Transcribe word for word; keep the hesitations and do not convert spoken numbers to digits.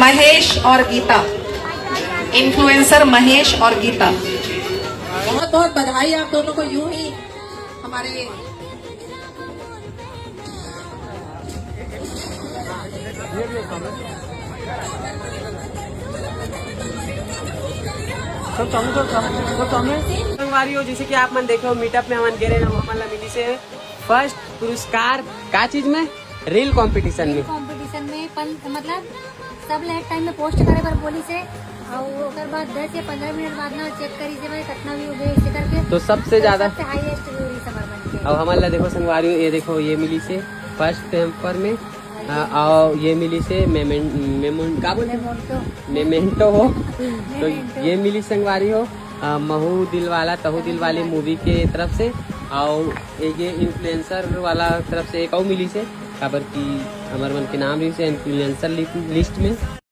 महेश और गीता, इन्फ्लुएंसर महेश और गीता। बहुत बहुत बधाई आप दोनों को, यूं ही हमारे संगवारी हो, जैसे कि आप मन देखे हो, मीटअप में हमन गे रहे, हमन ला मिलिस हे फर्स्ट पुरस्कार। का चीज में? रील कंपटीशन में। कंपटीशन में पन-, मतलब सब लाइफ टाइम में पोस्ट करे बर बोलिस हे, और ओकर बाद दस या पंद्रह मिनट बाद ना चेक करिस हे भाई कितना व्यू गए, इसे करके तो सबसे ज्यादा सबसे हाईएस्ट व्यू रही सब मन के। अब हमन ला देखो संगवारी हो, ये देखो, ये मिलिस हे फर्स्ट नंबर में। अ, और ये मिलिस हे मेमेन-, मेमोन-, का बोलते हैं? मेमोंटो। मेमेंटो हो। तो मेमेंटो। ये मिलिस संगवारी हो, अ, महू दिलवाला तहू दिलवाले मूवी के तरफ से, और ये, ये इन्फ्लुएंसर वाला तरफ से एक और मिलिस हे, काबर कि हमर मन के नाम रहिस हे इन्फ्लुएंसर लि-, लिस्ट में।